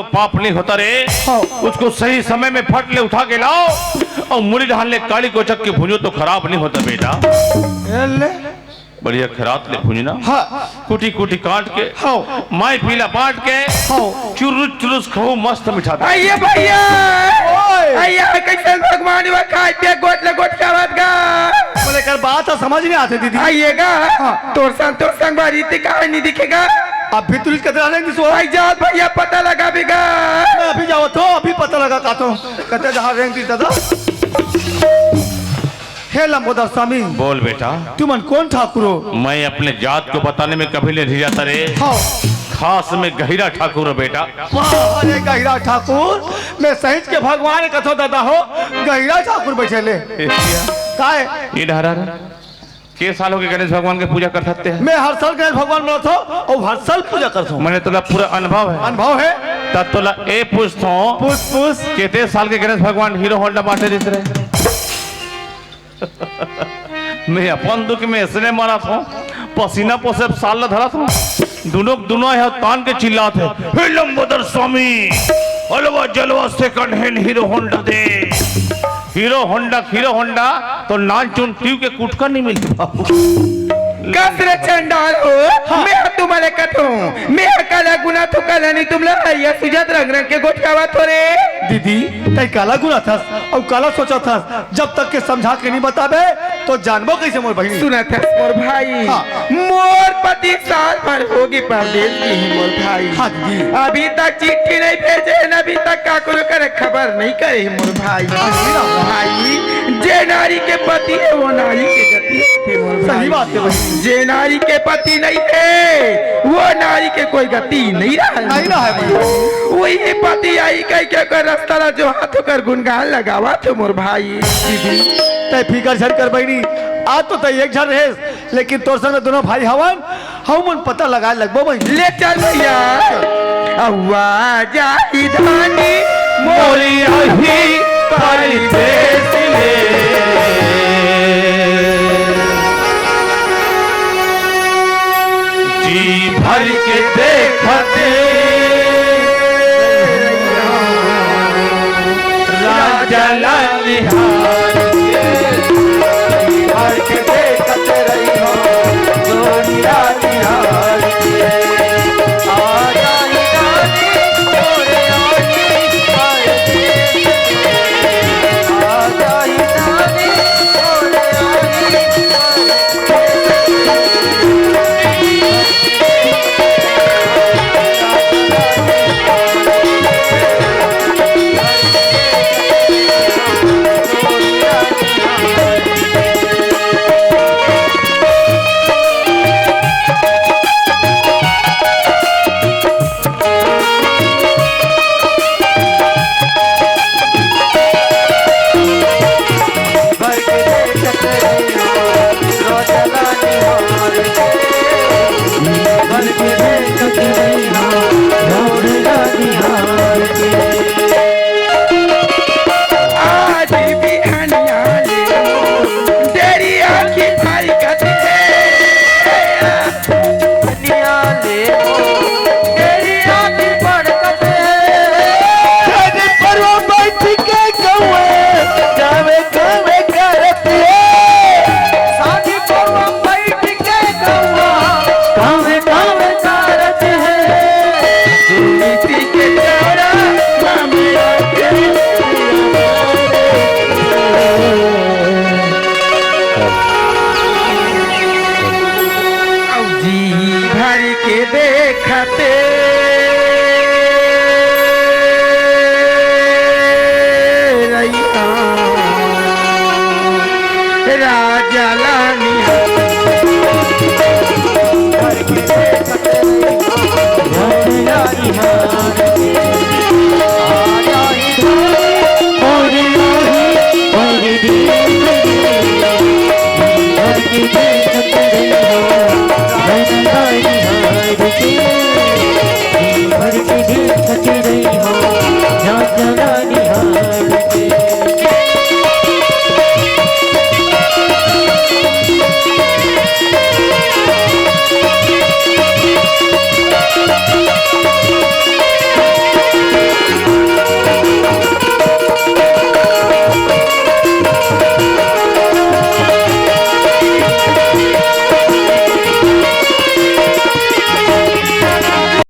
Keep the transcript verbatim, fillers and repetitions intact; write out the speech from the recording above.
पाप नहीं होता रे। हाँ। उसको सही समय में फट ले उठा के लाओ और मुड़ी ढाल ले काली कोचक के भूंजो तो खराब नहीं होता बेटा। ए ले। बढ़िया खरात ले भूंजना। हाँ। कुटी कुटी काट के। हाँ। माई पीला बांट के। हाँ। चुरुस चुरुस खाओ मस्त मिठा था। आइए भैया। ओए। आइए कैसे भगवान हुआ खाए पिए गोट ले गोट खावत गा। बोले कर बात तो समझ नहीं आते दीदी। आइएगा। हाँ। तोर संग तोर संग बारी ते कहानी दिखेगा। अब भी तुरंत कतरा नहीं दिसो। भाई जात भैया पता लगा बेगा। मैं अभी जाओ तो अभी पता लगा का तो। कते जहाँ रेंग दी दादा। हे लंबोदर स्वामी। बोल बेटा। तुमन कौन ठाकुर हो? मैं अपने जात को बताने में कभी नहीं जाता रे। हाँ। खास में गहिरा ठाकुर हो बेटा। वाह, अरे गहिरा ठाकुर, मैं सहित के भगवान कथो दादा हो, गहिरा ठाकुर बैठे ले। ए, काय? ये डहरा रे। के साल हो गए गणेश भगवान के पूजा कर सकते हैं? मैं हर साल गणेश भगवान मनाता हूँ और हर साल पूजा करता हूँ। मैंने तोला पूरा अनुभव है। अनुभव है? तब तोला ए पूछता हूँ। पूछ, पूछ। कितने साल के गणेश भगवान हीरो होंडा बांटे देते रहे? मैं अपन दुख में इसने मरत हूँ, पसीना पोसे साल ला धरत हूँ। दुनो दुनो है तान के चिल्लात है, "हे लंबोदर स्वामी, हलवा जलवा सेकंड हैंड हीरो होंडा दे।" हीरो होंडा, हीरो होंडा तो नान चुन ट्यूब के कुटका नहीं मिलती बाबू। कस रे चंडाल हो, हाँ। मैं तुम्हारे कथूं, मैं काला गुना तो काला नहीं तुम लोग हरिया सुजात रंग रंग के गोठियावा थोरे। दीदी, तई काला गुना थस, और काला सोचा थस, जब तक के समझा के नहीं बताबे, तो जानबो कैसे मोर बहिनी? सुना थस मोर भाई। हाँ। मोर पति साल भर होगी परदेस गे हे मोर भाई। हाँ जी। अभी तक चिट्ठी नहीं भेजे हे, अभी तक काकरो करे खबर नहीं करे हे मोर भाई। हाँ जी। भाई, जे नारी के पति हे, वो नारी के गति हे मोर भाई। सही बात हे भाई। जे नारी के पति नहीं हे, वो नारी के कोई गति नहीं रहा हे। नहीं रहा हे भाई। वही पति आई कह के ओकर रास्ता ला जो हाथ ओकर गुनगान लगावा थे मोर भाई। दीदी, तय फिकर झन कर बहिनी, आज तो तय एक झन रहेस, लेकिन तोर संग दोनों भाई हवन, हमन पता लगाए लगबो भाई। ले चल भैया। अव्वा जाहि धानी मोरी अही परदेस ले। जी भर के देखत राजा ला निहार के, जी भर के देखत रहिहौं, गोरिया निहार के। आ जाई रानी, मोरे आनी, आ जाई रानी, मोरे आनी, आज बिहनिया ले डेरी आँखी भर कथे। दुनिया ले ओ, तेरी आँखी बरकत है। शादी परवा बैठ के गौए, गावे गावे करत है। शादी परवा बैठ के गौआ, गावे गावे करत है। सुनीति के चेहरा, नाम